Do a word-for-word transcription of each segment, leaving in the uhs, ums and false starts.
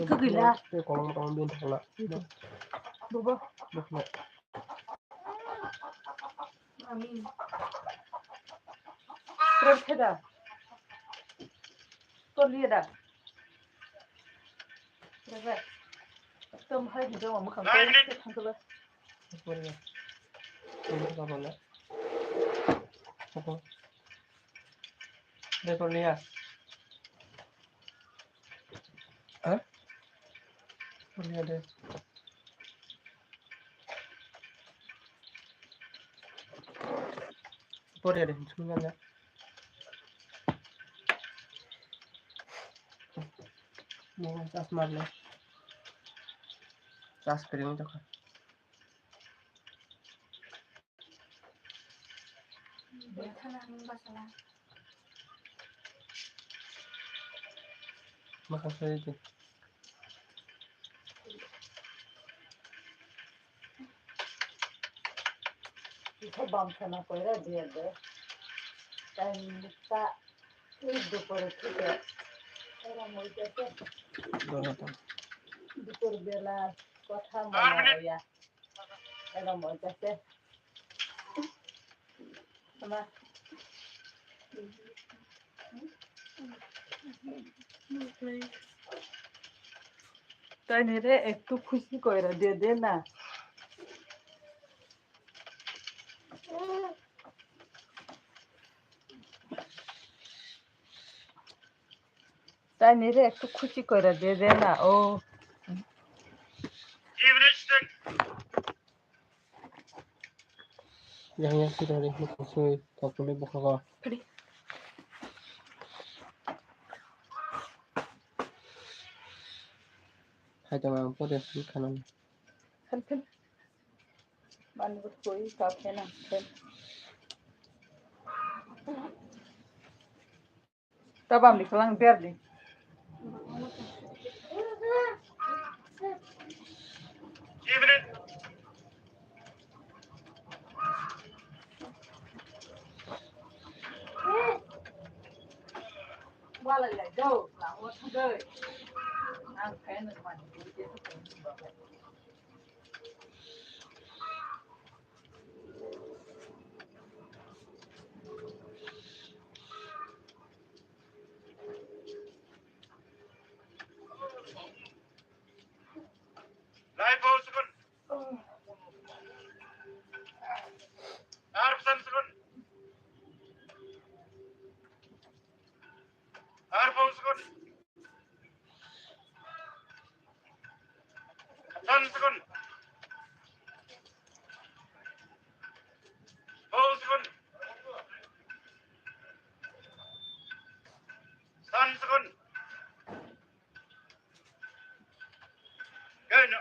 Kagila. Tei kolom kolom bin thangla. Bobo. Bokna. Amin. Pura theda. Toliya da. Pura. Ekdom hai hijaw mukha. Thangkala. Pura. Pura. Pura. Pura. Ha? Pura de. Pura de, sumana. Ni chasma le. Chas kering to kha. Makasai di. Iko bam sana koira dia de. Time ta. Dupor thike. Era moita se. Dona ta. Dupor bela kotha maya. Era moita se. Ama. Tani re ektu khushi koira de de na. Tani re ektu khushi koira de de na o. Yang yang sida ri mukung sui thok tuli bokhogo. Hai tong ang pore sui khanani. Khan khan. Mani bo sui ka khena khan. Tabam di kelang biar di. Wala ya do, la o thagoi. Ang kaya nang mani. Lai pau sukun. Ar pesan sukun. Ar pau sukun. San sukun. Pau sukun. San sukun. Gano.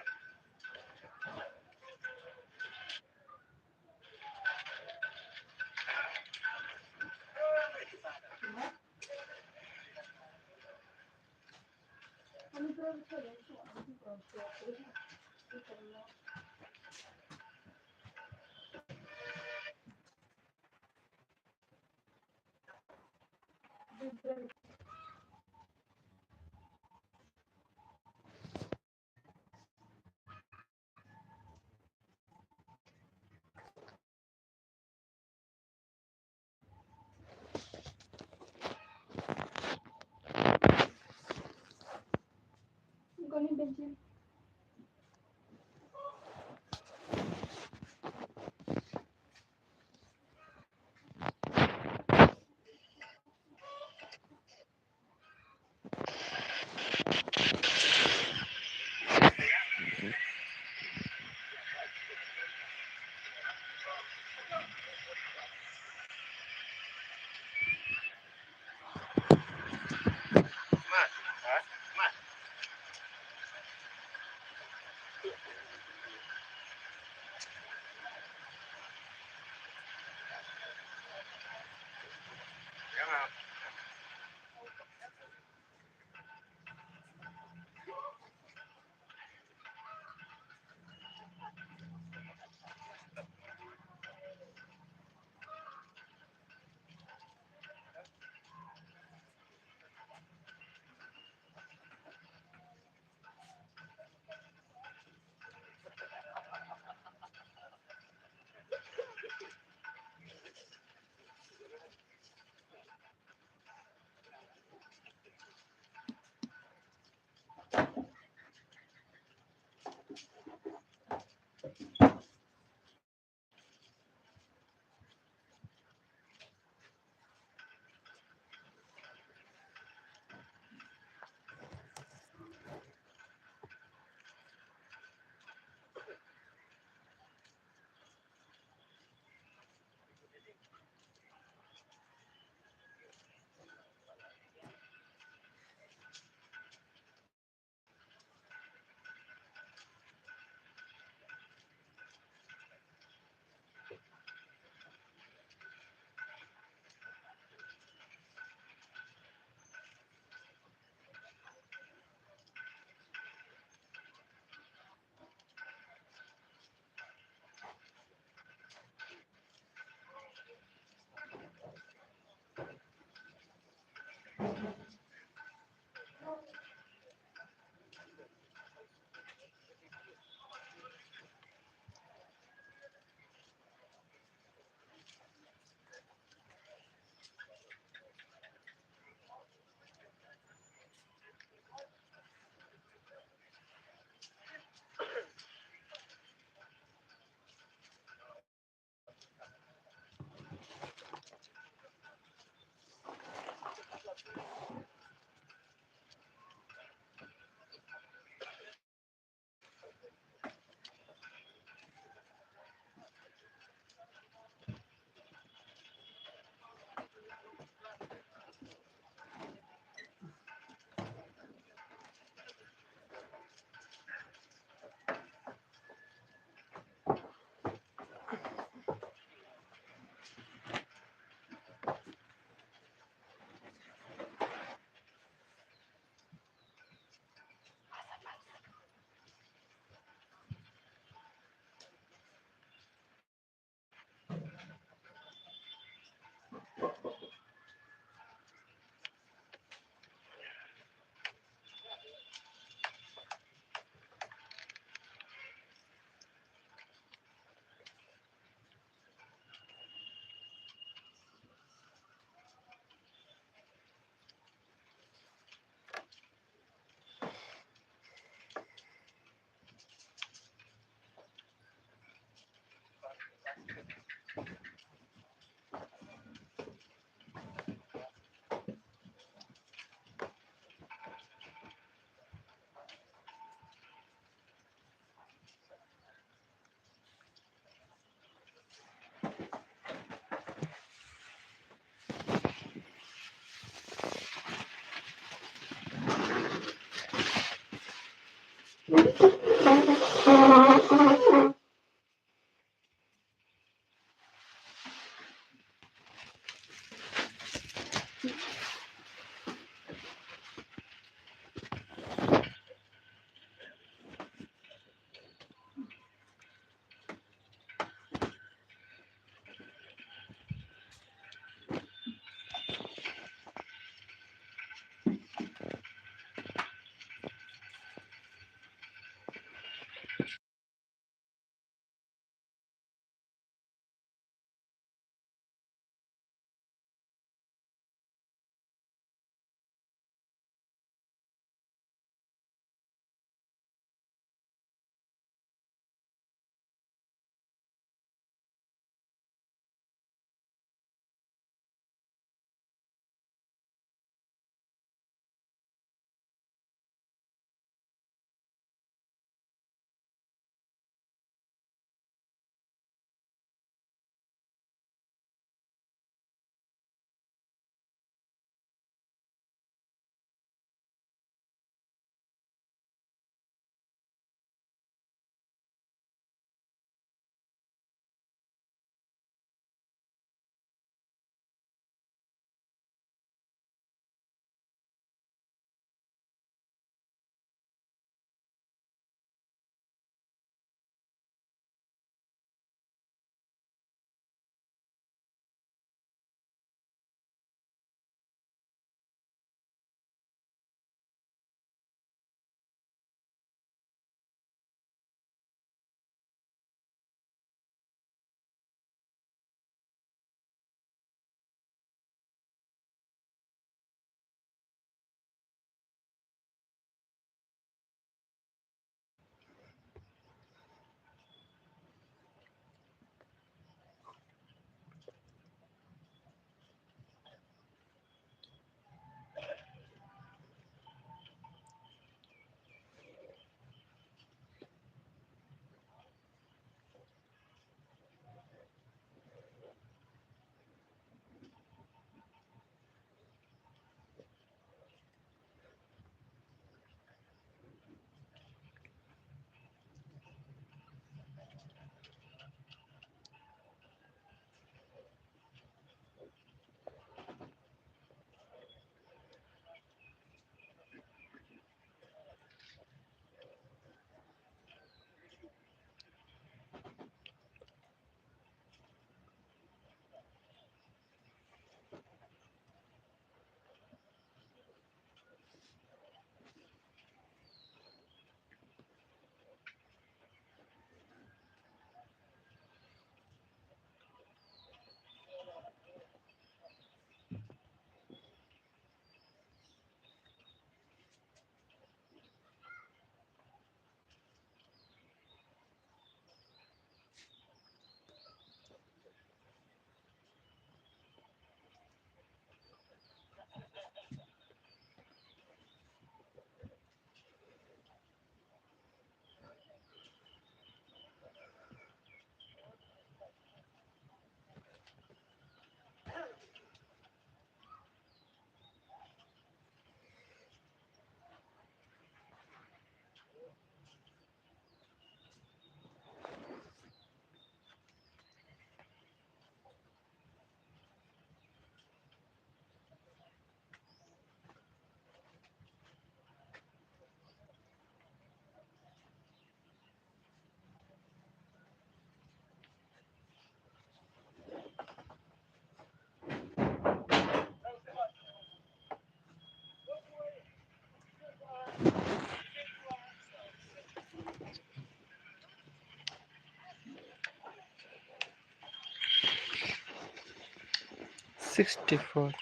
Sixty four.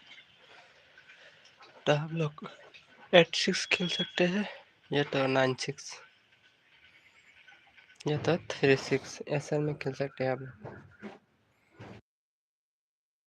तो हम लोग eight six खेल सकते हैं, या तो nine six, या तो थ्री सिक्स, ऐसा में खेल सकते हैं आप लोग।